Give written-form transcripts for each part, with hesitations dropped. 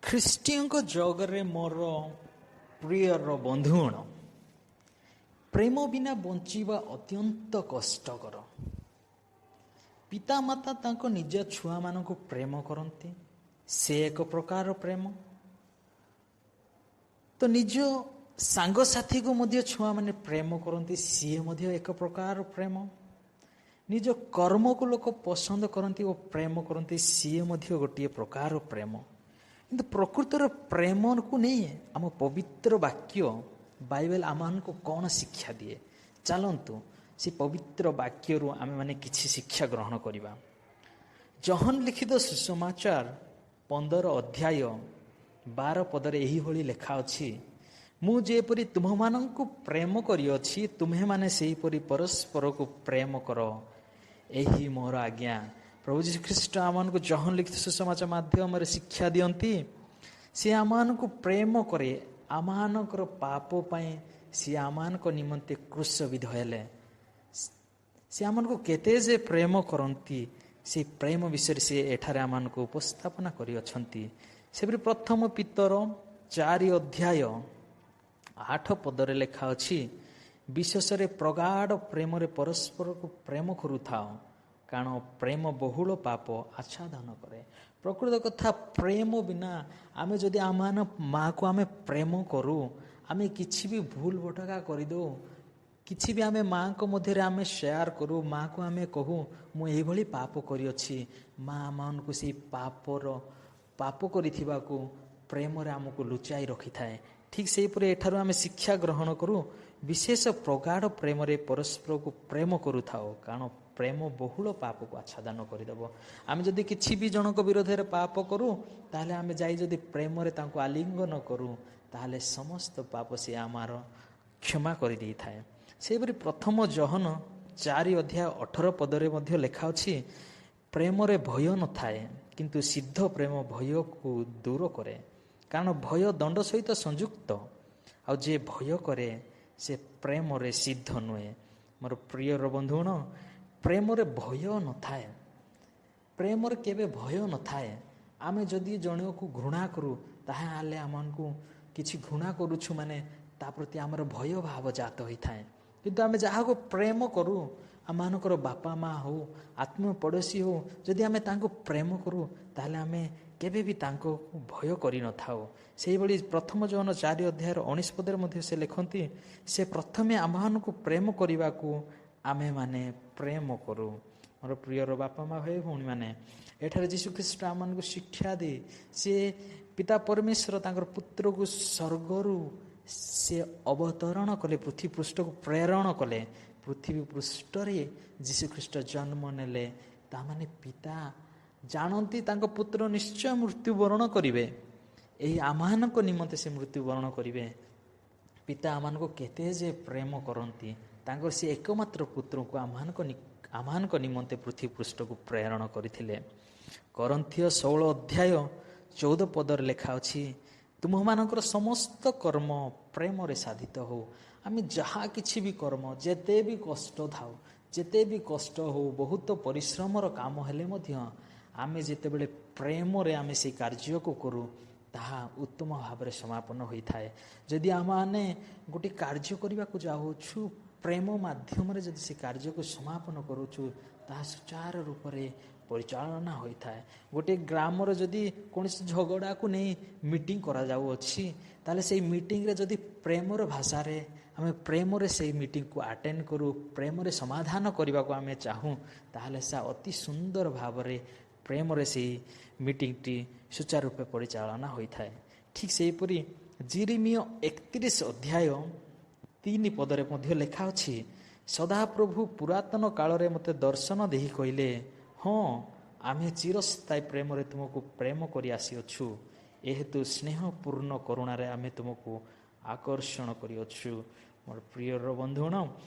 ଖ୍ରୀଷ୍ଟୀୟଙ୍କ ଜଗରେ ମୋର ପ୍ରିୟର ବନ୍ଧୁଗଣ, ପ୍ରେମ ବିନା ବଞ୍ଚିବା ଅତ୍ୟନ୍ତ କଷ୍ଟକର। ପିତାମାତା ତାଙ୍କ ନିଜ ଛୁଆମାନଙ୍କୁ ପ୍ରେମ କରନ୍ତି, ସେ ଏକ ପ୍ରକାର ପ୍ରେମ। ତ ନିଜ ସାଙ୍ଗସାଥିକୁ ମଧ୍ୟ ଛୁଆମାନେ ପ୍ରେମ କରନ୍ତି, ସିଏ ମଧ୍ୟ ଏକ ପ୍ରକାର ପ୍ରେମ। ନିଜ କର୍ମକୁ ଲୋକ ପସନ୍ଦ କରନ୍ତି ଓ ପ୍ରେମ କରନ୍ତି, ସିଏ ମଧ୍ୟ ଗୋଟିଏ ପ୍ରକାର ପ୍ରେମ। କିନ୍ତୁ ପ୍ରକୃତର ପ୍ରେମକୁ ନେଇ ଆମ ପବିତ୍ର ବାକ୍ୟ ବାଇବେଲ ଆମମାନଙ୍କୁ କ'ଣ ଶିକ୍ଷା ଦିଏ, ଚାଲନ୍ତୁ ସେ ପବିତ୍ର ବାକ୍ୟରୁ ଆମେମାନେ କିଛି ଶିକ୍ଷା ଗ୍ରହଣ କରିବା। ଯୋହନ ଲିଖିତ ସୁସମାଚାର 15 ଅଧ୍ୟାୟ 12 ପଦରେ ଏହିଭଳି ଲେଖା ଅଛି, ମୁଁ ଯେପରି ତୁମ୍ଭମାନଙ୍କୁ ପ୍ରେମ କରିଅଛି, ତୁମ୍ଭେମାନେ ସେହିପରି ପରସ୍ପରକୁ ପ୍ରେମ କର, ଏହି ମୋର ଆଜ୍ଞା। ପ୍ରଭୁ ଯୀଶୁଖ୍ରୀଷ୍ଟ ଆମମାନଙ୍କୁ ଯୋହନ ଲିଖିତ ସୁସମାଚାର ମାଧ୍ୟମରେ ଶିକ୍ଷା ଦିଅନ୍ତି। ସେ ଆମମାନଙ୍କୁ ପ୍ରେମ କରେ, ଆମମାନଙ୍କର ପାପ ପାଇଁ ସିଏ ଆମମାନଙ୍କ ନିମନ୍ତେ କ୍ରୁଶବିଦ୍ଧ ହେଲେ। ସେ ଆମମାନଙ୍କୁ କେତେ ଯେ ପ୍ରେମ କରନ୍ତି, ସେ ପ୍ରେମ ବିଷୟରେ ସେ ଏଠାରେ ଆମମାନଙ୍କୁ ଉପସ୍ଥାପନା କରିଅଛନ୍ତି। ସେପରି ପ୍ରଥମ ପିତର 4 ଅଧ୍ୟାୟ 8 ପଦରେ ଲେଖା ଅଛି, ବିଶେଷରେ ପ୍ରଗାଢ଼ ପ୍ରେମରେ ପରସ୍ପରକୁ ପ୍ରେମ କରୁଥାଅ, କାରଣ ପ୍ରେମ ବହୁଳ ପାପ ଆଚ୍ଛାଦନ କରେ। ପ୍ରକୃତ କଥା, ପ୍ରେମ ବିନା ଆମେ ଯଦି ଆମ ମାଆକୁ ଆମେ ପ୍ରେମ କରୁ, ଆମେ କିଛି ବି ଭୁଲ ଭଟକା କରିଦେଉ, କିଛି ବି ଆମେ ମାଆଙ୍କ ମଧ୍ୟରେ ଆମେ ସେୟାର କରୁ, ମାଆକୁ ଆମେ କହୁ ମୁଁ ଏଇଭଳି ପାପ କରିଅଛି, ମା ଆମମାନଙ୍କୁ ସେଇ ପାପ କରିଥିବାକୁ ପ୍ରେମରେ ଆମକୁ ଲୁଚାଇ ରଖିଥାଏ। ଠିକ୍ ସେହିପରି ଏଠାରୁ ଆମେ ଶିକ୍ଷା ଗ୍ରହଣ କରୁ, ବିଶେଷ ପ୍ରଗାଢ଼ ପ୍ରେମରେ ପରସ୍ପରକୁ ପ୍ରେମ କରୁଥାଉ, କାରଣ ପ୍ରେମ ବହୁଳ ପାପକୁ ଆଚ୍ଛାଦନ କରିଦେବ। ଆମେ ଯଦି କିଛି ବି ଜଣଙ୍କ ବିରୋଧରେ ପାପ କରୁ, ତାହେଲେ ଆମେ ଯାଇ ଯଦି ପ୍ରେମରେ ତାଙ୍କୁ ଆଲିଙ୍ଗନ କରୁ, ତାହେଲେ ସମସ୍ତ ପାପ ସେ ଆମର କ୍ଷମା କରିଦେଇଥାଏ। ସେହିପରି ପ୍ରଥମ ଯୋହନ 4 ଅଧ୍ୟାୟ 18 ପଦରେ ମଧ୍ୟ ଲେଖା ଅଛି, ପ୍ରେମରେ ଭୟ ନଥାଏ, କିନ୍ତୁ ସିଦ୍ଧ ପ୍ରେମ ଭୟକୁ ଦୂର କରେ, କାରଣ ଭୟ ଦଣ୍ଡ ସହିତ ସଂଯୁକ୍ତ, ଆଉ ଯିଏ ଭୟ କରେ ସେ ପ୍ରେମରେ ସିଦ୍ଧ ନୁହେଁ। ମୋର ପ୍ରିୟର ବନ୍ଧୁଗଣ, ପ୍ରେମରେ ଭୟ ନଥାଏ, ପ୍ରେମରେ କେବେ ଭୟ ନଥାଏ। ଆମେ ଯଦି ଜଣକୁ ଘୃଣା କରୁ, ତାହେଲେ ଆମମାନଙ୍କୁ କିଛି ଘୃଣା କରୁଛୁ ମାନେ ତା ପ୍ରତି ଆମର ଭୟ ଭାବ ଜାତ ହୋଇଥାଏ। କିନ୍ତୁ ଆମେ ଯାହାକୁ ପ୍ରେମ କରୁ, ଆମମାନଙ୍କର ବାପା ମା ହଉ, ଆତ୍ମୀୟ ପଡ଼ୋଶୀ ହଉ, ଯଦି ଆମେ ତାଙ୍କୁ ପ୍ରେମ କରୁ, ତାହେଲେ ଆମେ କେବେ ବି ତାଙ୍କୁ ଭୟ କରିନଥାଉ। ସେଇଭଳି ପ୍ରଥମ ଯୋହନ 4 ଅଧ୍ୟାୟର 19 ପଦରେ ମଧ୍ୟ ସେ ଲେଖନ୍ତି, ସେ ପ୍ରଥମେ ଆମ୍ଭମାନଙ୍କୁ ପ୍ରେମ କରିବାକୁ ଆମେମାନେ ପ୍ରେମ କରୁ। ମୋର ପ୍ରିୟର ବାପା ମା, ଭାଇ ଭଉଣୀମାନେ, ଏଠାରେ ଯୀଶୁଖ୍ରୀଷ୍ଟ ଆମମାନଙ୍କୁ ଶିକ୍ଷା ଦେଇ ସେ ପିତା ପରମେଶ୍ୱର ତାଙ୍କର ପୁତ୍ରକୁ ସ୍ୱର୍ଗରୁ ସେ ଅବତରଣ କଲେ, ପୃଥିବୀ ପୃଷ୍ଠକୁ ପ୍ରେରଣ କଲେ। ପୃଥିବୀ ପୃଷ୍ଠରେ ଯୀଶୁଖ୍ରୀଷ୍ଟ ଜନ୍ମ ନେଲେ। ତାମାନେ ପିତା ଜାଣନ୍ତି ତାଙ୍କ ପୁତ୍ର ନିଶ୍ଚୟ ମୃତ୍ୟୁବରଣ କରିବେ, ଏହି ଆମମାନଙ୍କ ନିମନ୍ତେ ସେ ମୃତ୍ୟୁବରଣ କରିବେ। ପିତା ଆମମାନଙ୍କୁ କେତେ ଯେ ପ୍ରେମ କରନ୍ତି, ତାଙ୍କର ସେ ଏକମାତ୍ର ପୁତ୍ରକୁ ଆମମାନଙ୍କ ନିମନ୍ତେ ପୃଥିବୀ ପୃଷ୍ଠକୁ ପ୍ରେରଣ କରିଥିଲେ। କରିନ୍ଥୀୟ 16 ଅଧ୍ୟାୟ 14 ପଦରେ ଲେଖା ଅଛି, ତୁମ୍ଭମାନଙ୍କର ସମସ୍ତ କର୍ମ ପ୍ରେମରେ ସାଧିତ ହଉ। ଆମେ ଯାହା କିଛି ବି କର୍ମ, ଯେତେ ବି କଷ୍ଟ ଥାଉ, ଯେତେ ବି କଷ୍ଟ ହଉ, ବହୁତ ପରିଶ୍ରମର କାମ ହେଲେ ମଧ୍ୟ ଆମେ ଯେତେବେଳେ ପ୍ରେମରେ ଆମେ ସେଇ କାର୍ଯ୍ୟକୁ କରୁ, ତାହା ଉତ୍ତମ ଭାବରେ ସମାପନ ହୋଇଥାଏ। ଯଦି ଆମେମାନେ ଗୋଟେ କାର୍ଯ୍ୟ କରିବାକୁ ଯାଉଛୁ, ପ୍ରେମ ମାଧ୍ୟମରେ ଯଦି ସେ କାର୍ଯ୍ୟକୁ ସମାପନ କରୁଛୁ, ତାହା ସୁଚାରୁ ରୂପରେ ପରିଚାଳନା ହୋଇଥାଏ। ଗୋଟିଏ ଗ୍ରାମର ଯଦି କୌଣସି ଝଗଡ଼ାକୁ ନେଇ ମିଟିଂ କରାଯାଉଅଛି, ତାହେଲେ ସେଇ ମିଟିଂରେ ଯଦି ପ୍ରେମର ଭାଷାରେ ଆମେ ପ୍ରେମରେ ସେଇ ମିଟିଂକୁ ଆଟେଣ୍ଡ କରୁ, ପ୍ରେମରେ ସମାଧାନ କରିବାକୁ ଆମେ ଚାହୁଁ, ତାହେଲେ ସେ ଅତି ସୁନ୍ଦର ଭାବରେ ପ୍ରେମରେ ସେଇ ମିଟିଂଟି ସୁଚାରୁ ରୂପେ ପରିଚାଳନା ହୋଇଥାଏ। ଠିକ୍ ସେହିପରି ଯିରିମିୟ 31 ଅଧ୍ୟାୟ 3 ପଦରେ ମଧ୍ୟ ଲେଖା ଅଛି, ସଦାପ୍ରଭୁ ପୁରାତନ କାଳରେ ମୋତେ ଦର୍ଶନ ଦେଇ କହିଲେ, ହଁ, ଆମେ ଚିରସ୍ଥାୟୀ ପ୍ରେମରେ ତୁମକୁ ପ୍ରେମ କରି ଆସିଅଛୁ, ଏହେତୁ ସ୍ନେହପୂର୍ଣ୍ଣ କରୁଣାରେ ଆମେ ତୁମକୁ ଆକର୍ଷଣ କରିଅଛୁ। ମୋର ପ୍ରିୟର ବନ୍ଧୁଗଣ,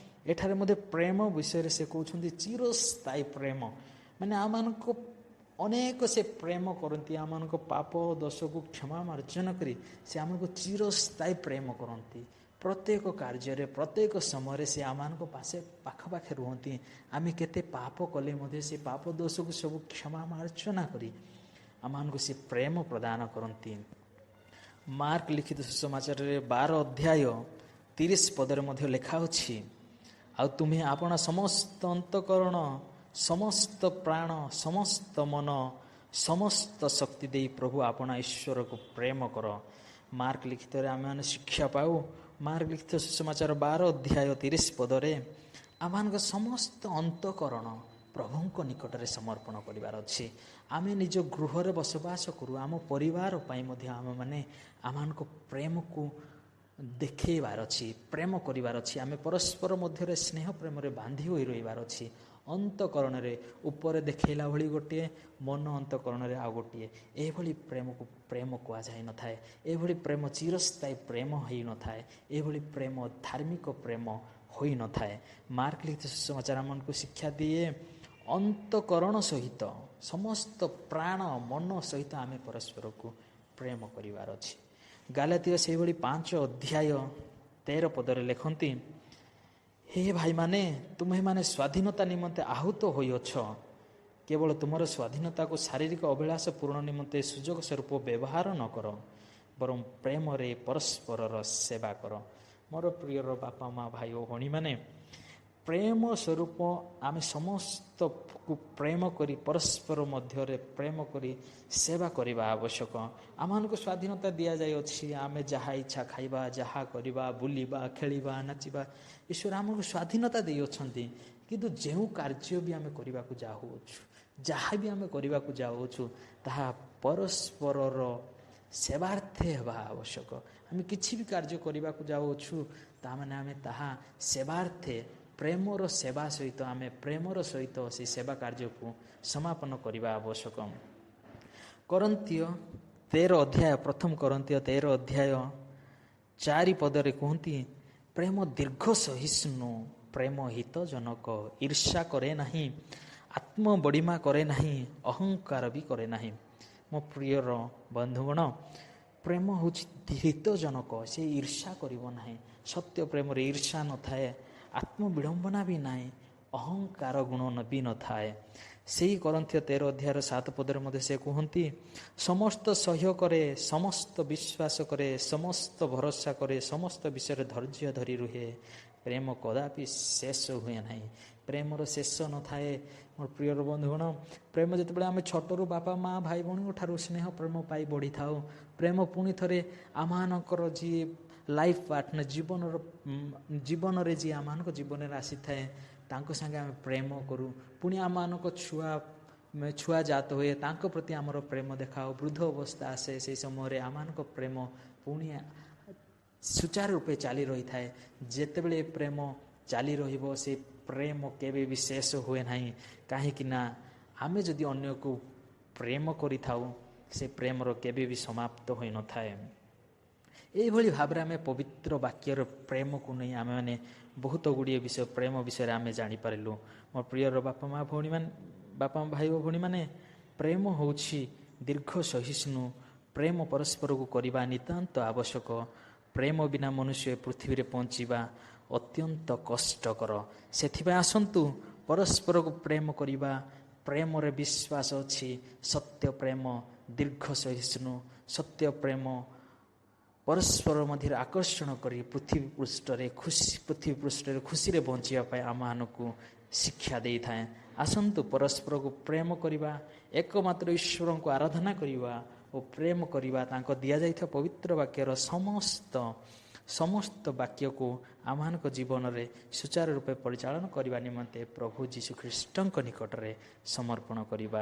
ଏଠାରେ ମଧ୍ୟ ପ୍ରେମ ବିଷୟରେ ସେ କହୁଛନ୍ତି, ଚିରସ୍ଥାୟୀ ପ୍ରେମ ମାନେ ଆମମାନଙ୍କ ଅନେକ ସେ ପ୍ରେମ କରନ୍ତି, ଆମମାନଙ୍କ ପାପ ଦୋଷକୁ କ୍ଷମା ମାର୍ଜନ କରି ସେ ଆମକୁ ଚିରସ୍ଥାୟୀ ପ୍ରେମ କରନ୍ତି। ପ୍ରତ୍ୟେକ କାର୍ଯ୍ୟରେ, ପ୍ରତ୍ୟେକ ସମୟରେ ସେ ଆମମାନଙ୍କ ପାଖପାଖେ ରୁହନ୍ତି। ଆମେ କେତେ ପାପ କଲେ ମଧ୍ୟ ସେ ପାପ ଦୋଷକୁ ସବୁ କ୍ଷମା ମାର୍ଜନା କରି ଆମମାନଙ୍କୁ ସେ ପ୍ରେମ ପ୍ରଦାନ କରନ୍ତି। ମାର୍କ ଲିଖିତ ସୁସମାଚାରରେ 12 ଅଧ୍ୟାୟ 30 ପଦରେ ମଧ୍ୟ ଲେଖା ଅଛି, ଆଉ ତୁମେ ଆପଣା ସମସ୍ତ ଅନ୍ତଃକରଣ, ସମସ୍ତ ପ୍ରାଣ, ସମସ୍ତ ମନ, ସମସ୍ତ ଶକ୍ତି ଦେଇ ପ୍ରଭୁ ଆପଣା ଈଶ୍ୱରକୁ ପ୍ରେମ କର। ମାର୍କ ଲିଖିତରେ ଆମେମାନେ ଶିକ୍ଷା ପାଉ। ମାର୍କ ଲିଖିତ ସୁସମାଚାର 12 ଅଧ୍ୟାୟ 30 ପଦରେ ଆମମାନଙ୍କ ସମସ୍ତ ଅନ୍ତଃକରଣ ପ୍ରଭୁଙ୍କ ନିକଟରେ ସମର୍ପଣ କରିବାର ଅଛି। ଆମେ ନିଜ ଗୃହରେ ବସବାସ କରୁ, ଆମ ପରିବାର ପାଇଁ ମଧ୍ୟ ଆମେମାନେ ଆମମାନଙ୍କ ପ୍ରେମକୁ ଦେଖେଇବାର ଅଛି, ପ୍ରେମ କରିବାର ଅଛି। ଆମେ ପରସ୍ପର ମଧ୍ୟରେ ସ୍ନେହ ପ୍ରେମରେ ବାନ୍ଧି ହୋଇ ରହିବାର ଅଛି। ଅନ୍ତଃକରଣରେ ଉପରେ ଦେଖେଇଲା ଭଳି ଗୋଟିଏ, ମନ ଅନ୍ତଃକରଣରେ ଆଉ ଗୋଟିଏ, ଏଭଳି ପ୍ରେମକୁ ପ୍ରେମ କୁହାଯାଇନଥାଏ। ଏଭଳି ପ୍ରେମ ଚିରସ୍ଥାୟୀ ପ୍ରେମ ହୋଇନଥାଏ। ଏଭଳି ପ୍ରେମ ଧାର୍ମିକ ପ୍ରେମ ହୋଇନଥାଏ। ମାର୍କ ଲିଖିତ ସୁସମାଚାର ଆମମାନଙ୍କୁ ଶିକ୍ଷା ଦିଏ, ଅନ୍ତଃକରଣ ସହିତ ସମସ୍ତ ପ୍ରାଣ ମନ ସହିତ ଆମେ ପରସ୍ପରକୁ ପ୍ରେମ କରିବାର ଅଛି। ଗାଲାତୀୟ ସେହିଭଳି 5 ଅଧ୍ୟାୟ 13 ପଦରେ ଲେଖନ୍ତି, ହେ ଭାଇମାନେ, ତୁମେମାନେ ସ୍ୱାଧୀନତା ନିମନ୍ତେ ଆହୁତ ହୋଇଅଛ, କେବଳ ତୁମର ସ୍ୱାଧୀନତାକୁ ଶାରୀରିକ ଅଭିଳାଷ ପୂରଣ ନିମନ୍ତେ ସୁଯୋଗ ସ୍ୱରୂପ ବ୍ୟବହାର ନ କର, ବରଂ ପ୍ରେମରେ ପରସ୍ପରର ସେବା କର। ମୋର ପ୍ରିୟର ବାପା ମା, ଭାଇ ଓ ଭଉଣୀମାନେ, ପ୍ରେମ ସ୍ୱରୂପ ଆମେ ସମସ୍ତକୁ ପ୍ରେମ କରି ପରସ୍ପର ମଧ୍ୟରେ ପ୍ରେମ କରି ସେବା କରିବା ଆବଶ୍ୟକ। ଆମମାନଙ୍କୁ ସ୍ୱାଧୀନତା ଦିଆଯାଇଅଛି, ଆମେ ଯାହା ଇଚ୍ଛା ଖାଇବା, ଯାହା କରିବା, ବୁଲିବା, ଖେଳିବା, ନାଚିବା, ଈଶ୍ୱର ଆମକୁ ସ୍ୱାଧୀନତା ଦେଇଅଛନ୍ତି। କିନ୍ତୁ ଯେଉଁ କାର୍ଯ୍ୟ ବି ଆମେ କରିବାକୁ ଯାଉଅଛୁ, ଯାହା ବି ଆମେ କରିବାକୁ ଯାଉଅଛୁ, ତାହା ପରସ୍ପରର ସେବାର୍ଥେ ହେବା ଆବଶ୍ୟକ। ଆମେ କିଛି ବି କାର୍ଯ୍ୟ କରିବାକୁ ଯାଉଅଛୁ, ତାମାନେ ଆମେ ତାହା ସେବାର୍ଥେ, ପ୍ରେମର ସେବା ସହିତ, ଆମେ ପ୍ରେମର ସହିତ ସେଇ ସେବା କାର୍ଯ୍ୟକୁ ସମାପନ କରିବା ଆବଶ୍ୟକ। କରନ୍ଥୀୟ 13 ଅଧ୍ୟାୟ, ପ୍ରଥମ କରନ୍ଥୀୟ 13 ଅଧ୍ୟାୟ 4 ପଦରେ କୁହନ୍ତି, ପ୍ରେମ ଦୀର୍ଘ ସହିଷ୍ଣୁ, ପ୍ରେମ ହିତଜନକ, ଈର୍ଷା କରେ ନାହିଁ, ଆତ୍ମବଡ଼ିମା କରେ ନାହିଁ, ଅହଙ୍କାର ବି କରେ ନାହିଁ। ମୋ ପ୍ରିୟର ବନ୍ଧୁଗଣ, ପ୍ରେମ ହେଉଛି ହିତଜନକ, ସେ ଈର୍ଷା କରିବ ନାହିଁ। ସତ୍ୟ ପ୍ରେମରେ ଈର୍ଷା ନଥାଏ, ଆତ୍ମବିଡ଼ମ୍ବନା ବି ନାହିଁ, ଅହଙ୍କାର ଗୁଣ ବି ନଥାଏ। ସେଇ କରନ୍ଥୀୟ 13 ଅଧ୍ୟାୟର 7 ପଦରେ ମଧ୍ୟ ସେ କୁହନ୍ତି, ସମସ୍ତ ସହ୍ୟ କରେ, ସମସ୍ତ ବିଶ୍ୱାସ କରେ, ସମସ୍ତ ଭରସା କରେ, ସମସ୍ତ ବିଷୟରେ ଧୈର୍ଯ୍ୟ ଧରି ରୁହେ। ପ୍ରେମ କଦାପି ଶେଷ ହୁଏ ନାହିଁ। ପ୍ରେମର ଶେଷ ନଥାଏ। ମୋର ପ୍ରିୟର ବନ୍ଧୁଗଣ, ପ୍ରେମ ଯେତେବେଳେ ଆମେ ଛୋଟରୁ ବାପା ମା ଭାଇ ଭଉଣୀଙ୍କ ଠାରୁ ସ୍ନେହ ପ୍ରେମ ପାଇ ବଢ଼ିଥାଉ, ପ୍ରେମ ପୁଣି ଥରେ ଆମମାନଙ୍କର ଯିଏ ଲାଇଫ୍ ପାର୍ଟନର, ଜୀବନରେ ଯିଏ ଆମମାନଙ୍କ ଜୀବନରେ ଆସିଥାଏ, ତାଙ୍କ ସାଙ୍ଗେ ଆମେ ପ୍ରେମ କରୁ। ପୁଣି ଆମମାନଙ୍କ ଛୁଆ ଜାତ ହୁଏ, ତାଙ୍କ ପ୍ରତି ଆମର ପ୍ରେମ ଦେଖାଉ। ବୃଦ୍ଧ ଅବସ୍ଥା ଆସେ, ସେଇ ସମୟରେ ଆମମାନଙ୍କ ପ୍ରେମ ପୁଣି ସୁଚାରୁ ରୂପେ ଚାଲି ରହିଥାଏ। ଯେତେବେଳେ ପ୍ରେମ ଚାଲି ରହିବ, ସେ ପ୍ରେମ କେବେ ବି ଶେଷ ହୁଏ ନାହିଁ। କାହିଁକି ନା ଆମେ ଯଦି ଅନ୍ୟକୁ ପ୍ରେମ କରିଥାଉ, ସେ ପ୍ରେମର କେବେ ବି ସମାପ୍ତ ହୋଇନଥାଏ। ଏଇଭଳି ଭାବରେ ଆମେ ପବିତ୍ର ବାକ୍ୟର ପ୍ରେମକୁ ନେଇ ଆମେମାନେ ବହୁତ ଗୁଡ଼ିଏ ବିଷୟ ପ୍ରେମ ବିଷୟରେ ଆମେ ଜାଣିପାରିଲୁ। ମୋ ପ୍ରିୟର ବାପା ମା ଭଉଣୀମାନେ, ବାପା ମା ଭାଇ ଓ ଭଉଣୀମାନେ, ପ୍ରେମ ହେଉଛି ଦୀର୍ଘ ସହିଷ୍ଣୁ। ପ୍ରେମ ପରସ୍ପରକୁ କରିବା ନିତାନ୍ତ ଆବଶ୍ୟକ। ପ୍ରେମ ବିନା ମନୁଷ୍ୟ ପୃଥିବୀରେ ବଞ୍ଚିବା ଅତ୍ୟନ୍ତ କଷ୍ଟକର। ସେଥିପାଇଁ ଆସନ୍ତୁ ପରସ୍ପରକୁ ପ୍ରେମ କରିବା। ପ୍ରେମରେ ବିଶ୍ୱାସ ଅଛି। ସତ୍ୟ ପ୍ରେମ ଦୀର୍ଘ ସହିଷ୍ଣୁ। ସତ୍ୟ ପ୍ରେମ ପରସ୍ପର ମଧ୍ୟରେ ଆକର୍ଷଣ କରି ପୃଥିବୀ ପୃଷ୍ଠରେ ଖୁସିରେ ବଞ୍ଚିବା ପାଇଁ ଆମମାନଙ୍କୁ ଶିକ୍ଷା ଦେଇଥାଏ। ଆସନ୍ତୁ ପରସ୍ପରକୁ ପ୍ରେମ କରିବା, ଏକମାତ୍ର ଈଶ୍ୱରଙ୍କୁ ଆରାଧନା କରିବା ଓ ପ୍ରେମ କରିବା। ତାଙ୍କ ଦିଆଯାଇଥିବା ପବିତ୍ର ବାକ୍ୟର ସମସ୍ତ ବାକ୍ୟକୁ ଆମମାନଙ୍କ ଜୀବନରେ ସୁଚାରୁ ରୂପେ ପରିଚାଳନା କରିବା ନିମନ୍ତେ ପ୍ରଭୁ ଯୀଶୁଖ୍ରୀଷ୍ଟଙ୍କ ନିକଟରେ ସମର୍ପଣ କରିବା।